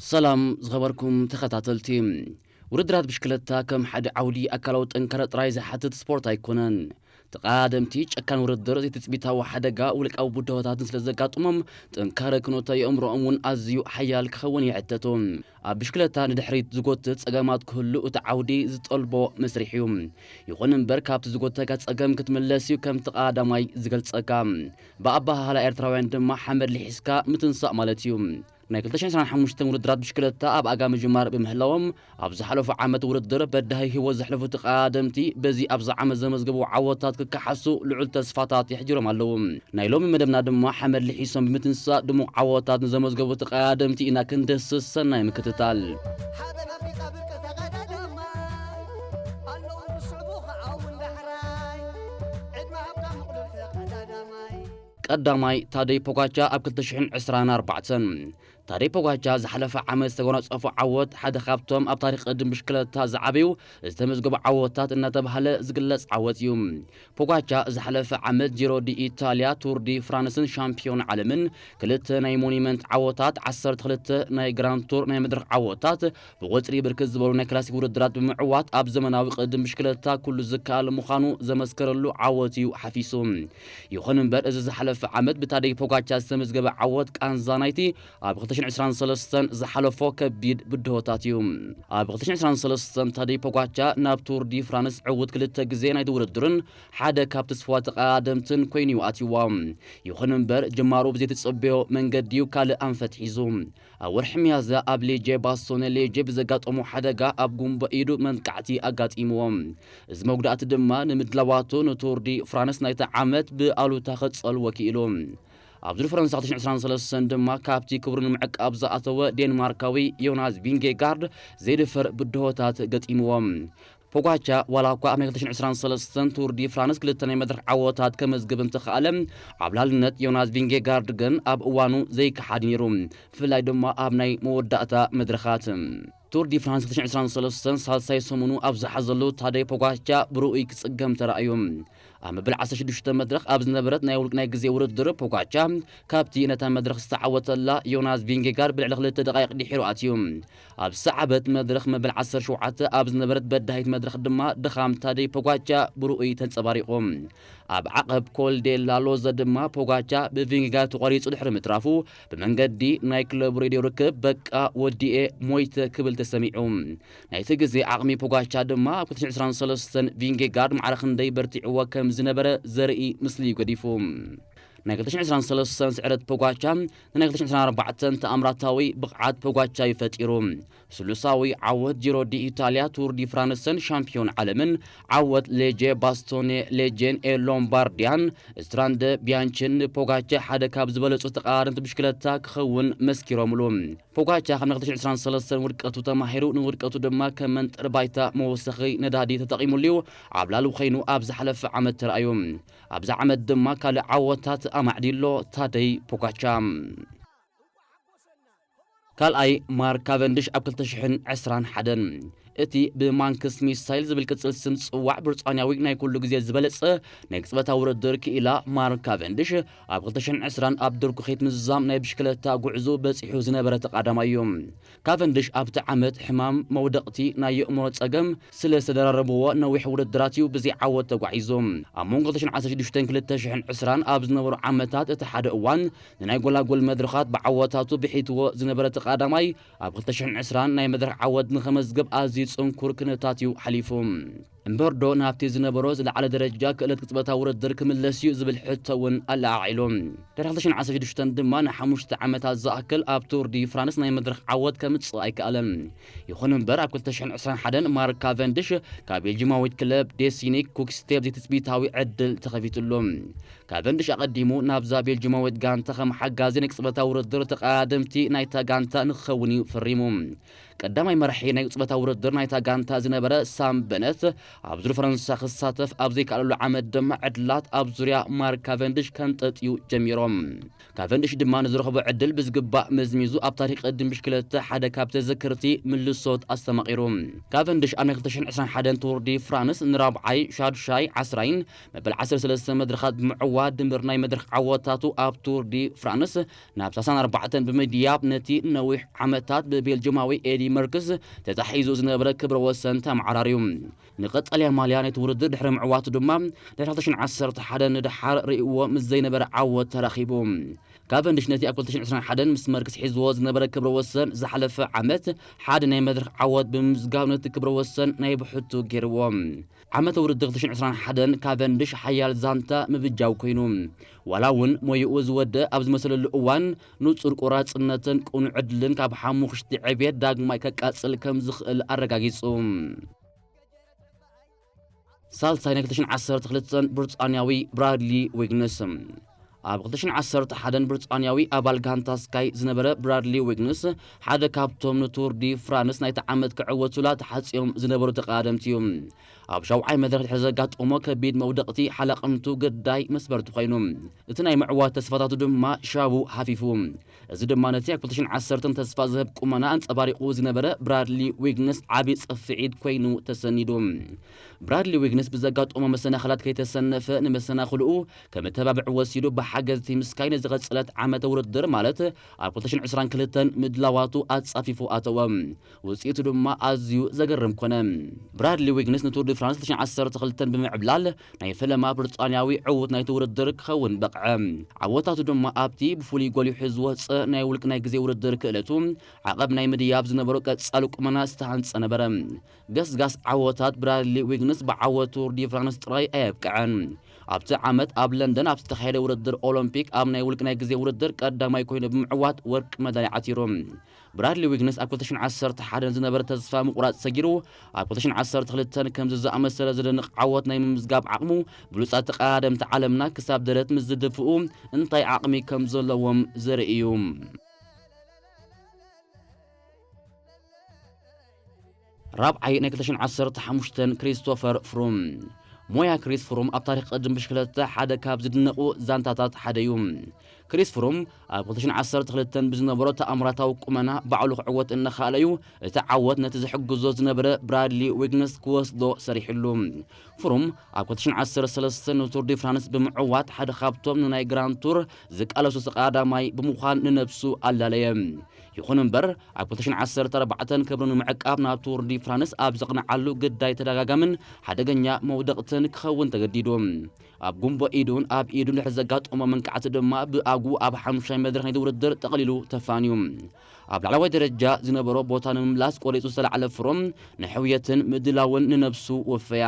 ሰላም ዝኸበርኩም ተኸታተልቲ። ውድድራት ብሽክለታ ከም ሓደ ዓውዲ ኣካላዊ ጥንካረ ጥራይ ዝሓትት ስፖርት ኣይኮነን። ተቐዳደምቲ ጨካን ውድድር፣ ዘይትጽቢታዊ ሓደጋ፣ ውልቃዊ ብድሆታትን ስለ ዘጋጥሞም፣ ጥንካረ ክኖተ የእምሮኦም እውን ኣዝዩ ሓያል ክኸውን ይዕተቱ። ኣብ ብሽክለታ ንድሕሪት ዝጎትት ጸገማት ክህሉ እቲ ዓውዲ ዝጠልቦ መስርሕ እዩ። ይኹን እምበር፣ ካብቲ ዝጎተካ ጸገም ክትምለስ እዩ ከምቲ ቀዳማይ ዝገልጸካ። ብኣበሃህላ ኤርትራውያን ድማ ሓመድ ልሒስካ ምትንሳእ ማለት እዩ። ናይ ክልተ ሽሕን ዕስራን ሓሙሽተን ውድድራት ብሽክለታ ኣብ ኣጋ ምጅማር ብምህላዎም፣ ኣብ ዝሓለፉ ዓመት ውድድር በዳሂ ህይወት ዘሕለፉ ተቐዳደምቲ በዚ ኣብዚ ዓመት ዘመዝገቡ ዓወታት ክከሓሱ ልዑል ተስፋታት የሕዲሮም ኣለዉ። ናይ ሎሚ መደብና ድማ ሓመድ ልሒሶም ብምትንሳእ ድሙቕ ዓወታት ንዘመዝገቡ ተቐዳደምቲ ኢና ክንድህስስ። ሰናይ ምክትታል። ሓበን ኣፍሪቃ ብርቂ ተቐዳዳማይ፣ ኣለዉ ዝስዕቡ ክዓውን ዳሕራይ፣ ዕድመ ሃብታ ምቕሉል ተቐዳዳማይ። ቀዳማይ ታደይ ፖጋቻ ኣብ ክልተ ሽሕን ዕስራን ኣርባዕተን። ታደይ ፖጋቻ ዝሓለፈ ዓመት ዝተጎናጸፎ ዓወት ሓደ ካብቶም ኣብ ታሪኽ ቅድም ብሽክለታ ዝዓበዩ ዝተመዝገቡ ዓወታት እናተባህለ ዝግለጽ ዓወት እዩ። ፖጋቻ ዝሓለፈ ዓመት ጂሮ ዲ ኢታልያ፣ ቱር ዲ ፍራንስን ሻምፒዮን ዓለምን፣ ክልተ ናይ ሞኒመንት ዓወታት፣ ዓሰርተ ክልተ ናይ ግራንድ ቱር ናይ መድረኽ ዓወታት፣ ብቁጽሪ ብርክት ዝበሉ ናይ ክላሲክ ውድድራት ብምዕዋት ኣብ ዘመናዊ ቅድም ብሽክለታ ኩሉ ዝከኣል ምዃኑ ዘመስከረሉ ዓወት እዩ ሓፊሱ። ይኹን እምበር፣ እዚ ዝሓለፈ ዓመት ብታደይ ፖጋቻ ዝተመዝገበ ዓወት ቃንዛ ናይቲ ኣብ ክልተ ሽሕን ዕስራን ሰለስተን ዝሓለፎ ከቢድ ብድሆታት እዩ። ኣብ ክልተ ሽሕን ዕስራን ሰለስተን ታደይ ፖጋቻ ናብ ቱር ዲ ፍራንስ ዕዉት ክልተ ግዜ ናይቲ ውድድርን ሓደ ካብ ተስፋ ተቐዳደምትን ኮይኑ እዩ ኣትይዎ። ይኹን እምበር፣ ጅማሩ ብዘይተጸበዮ መንገዲ እዩ ካልእ ኣንፈት ሒዙ። ኣብ ወርሒ ሚያዝያ ኣብ ሌጀ ባስቶነ ሌጀ ብዘጋጠሞ ሓደጋ ኣብ ጉንቦ ኢዱ መንቃዕቲ ኣጋጢምዎ። እዚ መጉዳእቲ ድማ ንምድላዋቱ ንቱር ዲ ፍራንስ ናይቲ ዓመት ብኣሉታ ክጸልዎ ክኢሉ። ኣብ ዙር ፈረንሳ ክልተ ሽሕን ዕስራን ሰለስተን ድማ ካብቲ ክብሩ ንምዕቃብ ዝኣተወ ዴንማርካዊ ዮናስ ቪንጌጋርድ ዘይድፈር ብድሆታት ገጢምዎ። ፖጋቻ ዋላ እኳ ኣብ ናይ ክልተ ሽሕን ዕስራን ሰለስተን ቱር ዲ ፍራንስ ክልተ ናይ መድረኽ ዓወታት ከመዝግብ እንተኸኣለ፣ ዓብላልነት ዮናስ ቪንጌጋርድ ግን ኣብ እዋኑ ዘይከሓድ ነይሩ፣ ብፍላይ ድማ ኣብ ናይ መወዳእታ መድረኻት። ቱር ዲ ፍራንስ ክልተ ሽሕን ዕስራን ሰለስተን ሳልሳይ ሰሙኑ ኣብ ዝሓዘሉ ታደይ ፖጋቻ ብርኡይ ክጽገም ተራእዩ። ኣብ መበል ዓሰርተ ሽዱሽተ መድረኽ ኣብ ዝነበረት ናይ ውልቅ ናይ ግዜ ውድድር ፖጋቻ ካብቲ ነታ መድረኽ ዝተዓወተላ ዮናስ ቪንጌጋርድ ብልዕሊ ክልተ ደቃይቕ ድሒሩ ኣትዩ። ኣብ ሰዓበት መድረኽ መበል ዓሰርተ ሸውዓተ ኣብ ዝነበረት በዳሂት መድረኽ ድማ ድኻም ታደይ ፖጋቻ ብርኡይ ተንጸባሪቑ። ኣብ ዓቐብ ኮል ዴ ላ ሎዘ ድማ ፖጋቻ ብቪንጌጋርድ ተቖሪጹ ድሕሪ ምትራፉ ብመንገዲ ናይ ክለቡ ሬድዮ ርክብ በቃ ወዲኤ ሞይተ ክብል ተሰሚዑ። ናይቲ ግዜ ዓቕሚ ፖጋቻ ድማ ኣብ ክልተ ሽሕን ዕስራን ሰለስተን ቪንጌጋርድ ማዕረ ክንደይ በርቲዕዎ ከም ዝነበረ ዘርኢ ምስሊ እዩ ገዲፉ። ናይ ክልተ ሽሕን ዕስራን ሰለስተን ስዕረት ፖጋቻ ንናይ ክልተ ሽሕን ዕስራን ኣርባዕተን ተኣምራታዊ ብቕዓት ፖጋቻ እዩ ፈጢሩ። ስሉሳዊ ዓወት ጂሮ ዲ ኢታልያ፣ ቱር ዲ ፍራንስን ሻምፒዮን ዓለምን ዓወት ሌጀ ባስቶኔ ሌጀን ኤ ሎምባርዲያን ስትራንደ ቢያንችን ንፖጋቻ ሓደ ካብ ዝበለጹ ተቐራረብቲ ብሽክለታ ክኸውን መስኪሮምሉ። ፖጋቻ ካብ ናይ ክልተ ሽሕን ዕስራን ሰለስተን ውድቀቱ ተማሂሩ፣ ንውድቀቱ ድማ ከም መንጠሪ ባይታ መወሰኺ ነዳዲ ተጠቒሙሉ እዩ። ዓብላሊ ኮይኑ ኣብ ዝሓለፈ ዓመት ተራእዩ። ኣብዚ ዓመት ድማ ካልእ ዓወታት ኣማዕዲሎ ታደይ ፖጋቻ። ካልኣይ ማርክ ካቨንድሽ ኣብ ክልተ ሽሕን ዕስራን ሓደን። እቲ ብማንክስ ሚሳይል ዝብል ቅጽል ስም ዝጽዋዕ ብሪጣንያዊ ናይ ኩሉ ግዜ ዝበለጸ ናይ ቅጽበታዊ ውድድር ክኢላ ማርክ ካቨንድሽ ኣብ ክልተ ሽሕን ዕስራን ኣብ ድርኩኺት ምዝዛም ናይ ብሽክለታ ጉዕዞ በጺሑ ዝነበረ ተቓዳማይ እዩ። ካቨንድሽ ኣብቲ ዓመት ሕማም፣ መውደቕቲ፣ ናይ የእምሮ ጸገም ስለ ዝተደራረብዎ ነዊሕ ውድድራት እዩ ብዘይ ዓወት ተጓዒዙ። ኣብ መንጎ ክልተ ሽሕን ዓሰርተ ሽዱሽተን ክልተ ሽሕን ዕስራን ኣብ ዝነበሩ ዓመታት እቲ ሓደ እዋን ንናይ ጎላጎል መድረኻት ብዓወታቱ ብሒትዎ ዝነበረ ተቓዳማይ ኣብ ክልተ ሽሕን ዕስራን ናይ መድረኽ ዓወት ንኸመዝግብ ኣዝዩ ጽንኩር ክነታት እዩ ሓሊፉ። እምበርዶ ናብቲ ዝነበሮ ዝለዓለ ደረጃ ክእለት ቅጽበታዊ ውድድር ክምለስ እዩ ዝብል ሕቶ እውን ኣለዓዒሉ። ድሕሪ ክልተ ሽሕን ዓሰርተ ሽዱሽተን ድማ ንሓሙሽተ ዓመታት ዝኣክል ኣብ ቱር ዲ ፍራንስ ናይ መድረኽ ዓወት ከምጽእ ኣይከኣለን። ይኹን እምበር ኣብ ክልተ ሽሕን ዕስራን ሓደን ማርክ ካቨንድሽ ካብ ቤልጂማዊት ክለብ ዴሲኒ ኩክስቴፕ ዘይትጽቢታዊ ዕድል ተኸፊትሉ። ካቨንድሽ ኣቐዲሙ ናብዛ ቤልጂማዊት ጋንታ ከም ሓጋዚ ናይ ቅጽበታዊ ውድድር ተቐዳደምቲ ናይታ ጋንታ ንክኸውን እዩ ፈሪሙ። ቀዳማይ መራሒ ናይ ቅጽበታዊ ውድድር ናይታ ጋንታ ዝነበረ ሳም በነት ኣብ ዙር ፈረንሳ ክሳተፍ ኣብ ዘይከኣለሉ ዓመት ድማ ዕድላት ኣብ ዙርያ ማርክ ካቨንድሽ ከንጠጥዩ ጀሚሮም። ካቨንድሽ ድማ ንዝረኸቦ ዕድል ብዝግባእ መዝሚዙ ኣብ ታሪኽ ቅድም ብሽክለተ ሓደ ካብ ተዘክርቲ ምልሶት ኣስተማቒሩ። ካቨንድሽ ኣብ ናይ ክልተ ሽሕን ዕስራን ሓደን ቱር ዲ ፍራንስ ንራብዓይ፣ ሻዱሻይ፣ ዓስራይን መበል ዓሰርተ ሰለስተ መድረኻት ብምዕዋት ድምር ናይ መድረኽ ዓወታቱ ኣብ ቱር ዲ ፍራንስ ናብ ሰላሳን ኣርባዕተን ብምድያብ ነቲ ነዊሕ ዓመታት ብቤልጅማዊ ኤዲ መርክስ ተታሒዙ ዝነበረ ክብረ ወሰን ተመዓራርዩ። ንቀጠልያ ማልያ ናይቲ ውድድር ድሕሪ ምዕዋቱ ድማ ድሕሪ ክልተ ሽሕን ዓሰርተ ሓደን ንደሓር ርእይዎ ምስ ዘይነበረ ዓወት ተረኺቡ። ካቨንድሽ ነቲ ኣብ ክልተ ሽሕን ዕስራን ሓደን ምስ መርክስ ሒዝዎ ዝነበረ ክብረ ወሰን ዝሓለፈ ዓመት ሓደ ናይ መድረኽ ዓወት ብምምዝጋብ ነቲ ክብረ ወሰን ናይ ብሕቱ ገይርዎ። ዓመተ ውድድር ክልተ ሽሕን ዕስራን ሓደን ካቨንድሽ ሓያል ዛንታ ምብጃው ኮይኑ። ዋላ እውን ሞይኡ ዝወደ ኣብ ዝመሰለሉ እዋን ንጹር ቆራጽነትን ቅኑዕ ዕድልን ካብ ሓሙኽሽቲ ዕብየት ዳግማይ ከቃጽል ከም ዝኽእል ኣረጋጊጹ። ሳልሳይ ናይ ክልተ ሽሕን ዓሰርተ ክልተን ብሪጣንያዊ ብራድሊ ዊግንስ። ኣብ ክልተ ሽሕን ዓሰርተ ሓደን ብሪጣንያዊ ኣባል ጋንታ ስካይ ዝነበረ ብራድሊ ዊግንስ ሓደ ካብቶም ንቱር ዲ ፍራንስ ናይቲ ዓመት ክዕወቱላ ተሓጽዮም ዝነበሩ ተቐዳደምቲ እዩ። ኣብ ሻውዓይ መድረኽ ድሕሪ ዘጋጠሞ ከቢድ መውደቕቲ ሓለቕምቱ ግዳይ መስበርቲ ኮይኑ። እቲ ናይ ምዕዋት ተስፋታቱ ድማ ሻቡ ሃፊፉ። እዚ ድማ ነቲ ኣብ ክልተ ሽሕን ዓሰርተን ተስፋ ዝህብ ቁመና ኣንጸባሪቑ ዝነበረ ብራድሊ ዊግንስ ዓቢ ጽፍዒት ኮይኑ ተሰኒዱ። ብራድሊ ዊግንስ ብዘጋጠሞ መሰናኽላት ከይተሰነፈ ንመሰናኽልኡ ከም መተባብዒ ወሲዱ ብሓገዝ ቲም ስካይ ንዝቐጸለት ዓመተ ውድድር ማለት ኣብ ክልተ ሽሕን ዕስራን ክልተን ምድላዋቱ ኣጻፊፉ ኣተወ። ውጽኢቱ ድማ ኣዝዩ ዘገርም ኮነ። ብራድሊ ዊግንስ ንቱር ዲ ፍራንስ ክልተ ሽሕን ዓሰርተ ክልተን ብምዕብላል ናይ ፈለማ ብሪጣንያዊ ዕዉት ናይቲ ውድድር ክኸውን በቕዐ። ዓወታቱ ድማ ኣብቲ ብፍሉይ ጎሊሑ ዝወጸ ናይ ውልቂ ናይ ግዜ ውድድር ክእለቱ ዓቐብ ናይ ምድያብ ዝነበሮ ቀጻሊ ቁመና ዝተሃንጸ ነበረ። ገስጋስ ዓወታት ብራድሊ ዊግንስ ብዓወት ቱር ዲ ፍራንስ ጥራይ ኣየብቅዐን። ኣብቲ ዓመት ኣብ ለንደን ኣብ ዝተኻየደ ውድድር ኦሎምፒክ ኣብ ናይ ውልቂ ናይ ግዜ ውድድር ቀዳማይ ኮይኑ ብምዕዋት ወርቂ መዳልያ ዓቲሩ። ብራድሊ ዊግንስ ኣብ ክልተ ሽሕን ዓሰርተ ሓደን ዝነበረ ተስፋ ምቑራጽ ሰጊሩ ኣብ ክልተ ሽሕን ዓሰርተ ክልተን ከምዚ ዝኣመሰለ ዘደንቕ ዓወት ናይ ምምዝጋብ ዓቕሙ ብሉጻት ተቐዳደምቲ ዓለምና ክሳብ ደረት ምስ ዝድፍኡ እንታይ ዓቕሚ ከም ዘለዎም ዘርኢ እዩ። ራብዓይ ናይ ክልተ ሽሕን ዓሰርተ ሓሙሽተን ክሪስቶፈር ፍሩም። ሞያ ክሪስ ፍሩም ኣብ ታሪኽ ቅድም ብሽክለታ ሓደ ካብ ዝድነቑ ዛንታታት ሓደ እዩ። ክሪስ ፍሩም ኣብ ክልተ ሽሕን ዓሰርተ ክልተን ብዝነበሮ ተኣምራታዊ ቁመና ባዕሉ ክዕወት እናኸኣለ እዩ እቲ ዓወት ነቲ ዝሕግዞ ዝነበረ ብራድሊ ዊግንስ ክወስዶ ሰሪሕሉ። ፍሩም ኣብ ክልተ ሽሕን ዓሰርተ ሰለስተን ንቱር ዲ ፍራንስ ብምዕዋት ሓደ ካብቶም ንናይ ግራንድ ቱር ዝቃለሱ ቀዳማይ ብምዃን ንነብሱ ኣላለየ። ይኹን እምበር ኣብ ክልተ ሽሕን ዓሰርተ ኣርባዕተን ክብሩ ንምዕቃብ ናብ ቱር ዲ ፍራንስ ኣብ ዘቕንዓሉ ግዳይ ተደጋጋምን ሓደገኛ መውደቕትን ክኸውን ተገዲዱ። ኣብ ጉንቦ ኢዱን ኣብ ኢዱን ድሕሪ ዘጋጠሞ መንቃዕቲ ድማ ብኣጉ ኣብ ሓሙሻይ መድረኽ ናይቲ ውድድር ጠቕሊሉ ተፋንዩ። ኣብ ላዕለዋይ ደረጃ ዝነበሮ ቦታ ንምምላስ ቆሪጹ ዝተላዕለ ፍሩም ንሕውየትን ምድላውን ንነብሱ ወፈያ።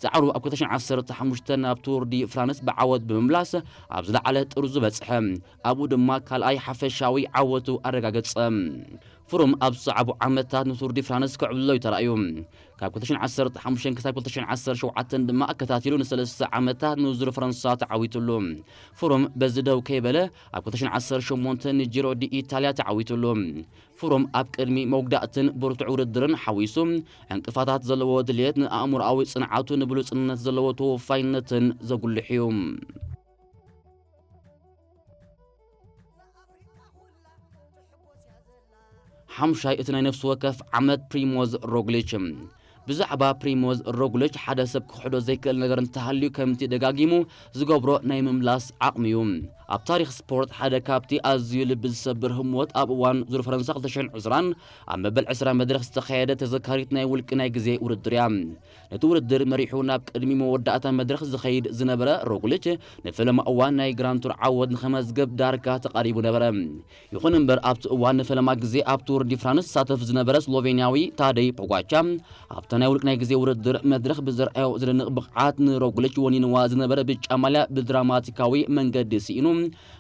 ጻዕሩ ኣብ ክልተ ሽሕን ዓሰርተ ሓሙሽተ ናብ ቱር ዲ ፍራንስ ብዓወት ብምምላስ ኣብ ዝለዓለ ጥርዙ በጽሐ። ኣብኡ ድማ ካልኣይ ሓፈሻዊ ዓወቱ ኣረጋገጸ። ፍሩም ኣብ ዝሰዓቡ ዓመታት ንቱር ዲ ፍራንስ ክዕብልሎ እዩ ተራእዩ። ካብ ክልተ ሽሕን ዓሰርተ ሓሙሽተ ክሳብ ክልተ ሽሕን ዓሰርተ ሸውዓተ ድማ ኣከታቲሉ ንሰለስተ ዓመታት ንዙር ፈረንሳ ተዓዊትሉ። ፍሩም በዚ ደው ከይበለ ኣብ ክልተ ሽሕን ዓሰርተ ሸሞንተ ንጂሮ ዲ ኢታልያ ተዓዊትሉ። ፍሩም ኣብ ቅድሚ መጉዳእትን ብርቱዕ ውድድርን ሓዊሱ ዕንቅፋታት ዘለዎ ድልየት ንኣእምሮኣዊ ጽንዓቱ ንብሉጽነት ዘለዎ ተወፋይነትን ዘጉልሕ እዩ። ሓምሻይ እቲ ናይ ነፍሲ ወከፍ ዓመት ፕሪሞዝ ሮግሊች። ብዛዕባ ፕሪሞዝ ሮግሊች ሓደ ሰብ ክኽሕዶ ዘይክእል ነገር እንተሃልዩ ከምቲ ደጋጊሙ ዝገብሮ ናይ ምምላስ ዓቕሚ እዩ። ኣብ ታሪኽ ስፖርት ሓደ ካብቲ ኣዝዩ ልቢ ዝሰብር ህሞት ኣብ እዋን ዙር ፈረንሳ ክልተ ሽሕን ዕስራን ኣብ መበል ዕስራ መድረኽ ዝተኻየደ ተዘካሪት ናይ ውልቂ ናይ ግዜ ውድድር እያ። ነቲ ውድድር መሪሑ ናብ ቅድሚ መወዳእታ መድረኽ ዝኸይድ ዝነበረ ሮግሊች ንፈለማ እዋን ናይ ግራንድ ቱር ዓወት ንኸመዝግብ ዳርጋ ተቓሪቡ ነበረ። ይኹን እምበር ኣብቲ እዋን ንፈለማ ግዜ ኣብ ቱር ዲ ፍራንስ ዝሳተፍ ዝነበረ ስሎቬንያዊ ታደይ ፖጋቻ ኣብታ ናይ ውልቂ ናይ ግዜ ውድድር መድረኽ ብዘርኣዮ ዘደንቕ ብቕዓት ንሮግሊች ወኒንዋ ዝነበረ ብጫ ማልያ ብድራማቲካዊ መንገዲ ስኢኑ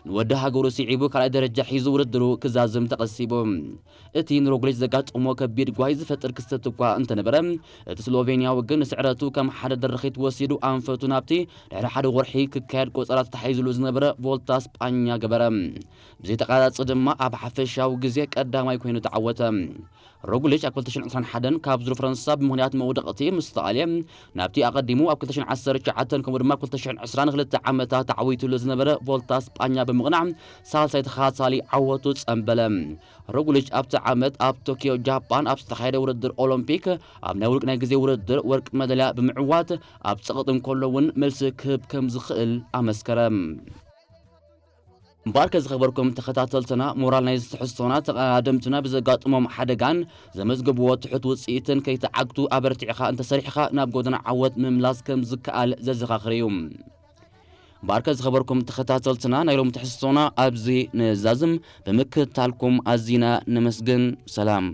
ንወዲ ሃገሩ ስዒቡ ካልኣይ ደረጃ ሒዙ ውድድሩ ክዛዝም ተቐሲቡ። እቲ ንሮግሊች ዘጋጠሞ ከቢድ ጓሂ ዝፈጥር ክስተት እኳ እንተነበረ፣ እቲ ስሎቬንያዊ ግን ንስዕረቱ ከም ሓደ ደረኺት ወሲዱ ኣንፈቱ ናብቲ ድሕሪ ሓደ ወርሒ ክካየድ ቆጸራ ተታሒዝሉ ዝነበረ ቮልታ ስጳኛ ገበረ። ብዘይተቃራጽ ድማ ኣብ ሓፈሻዊ ግዜ ቀዳማይ ኮይኑ ተዓወተ። ሮጉሊች ኣብ ክልተ ሽሕን ዕስራን ሓደን ካብ ዙር ፈረንሳ ብምኽንያት መውደቕቲ ምስ ተቓልየ፣ ናብቲ ኣቐዲሙ ኣብ ክልተ ሽሕን ዓሰርተ ትሽዓተን ከምኡ ድማ ኣብ ክልተ ሽሕን ዕስራን ክልተ ዓመታት ተዓዊቱሉ ዝነበረ ቮልታ ስጳኛ ብምቕናዕ፣ ሳልሳይ ተኸታታሊ ዓወቱ ጸንበለ። ሮጉሊች ኣብቲ ዓመት ኣብ ቶኪዮ ጃፓን ኣብ ዝተኻየደ ውድድር ኦሎምፒክ ኣብ ናይ ውልቅ ናይ ግዜ ውድድር ወርቂ መዳልያ ብምዕዋት፣ ኣብ ጸቕጢ እንከሎ እውን መልሲ ክህብ ከም ዝኽእል ኣመስከረ። እምበኣርከ ዝኸበርኩም ተኸታተልትና፣ ሞራል ናይ ትሕዝቶና ተቐዳደምትና ብዘጋጥሞም ሓደጋን ዘመዝገብዎ ትሑት ውጽኢትን ከይተዓግቱ ኣበርቲዕኻ እንተሰሪሕኻ ናብ ጎደና ዓወት ምምላስ ከም ዝከኣል ዘዘኻኽር እዩ። እምበኣርከ ዝኸበርኩም ተኸታተልትና፣ ናይ ሎሚ ትሕዝቶና ኣብዚ ንዛዝም። ብምክትታልኩም ኣዚና ነመስግን። ሰላም።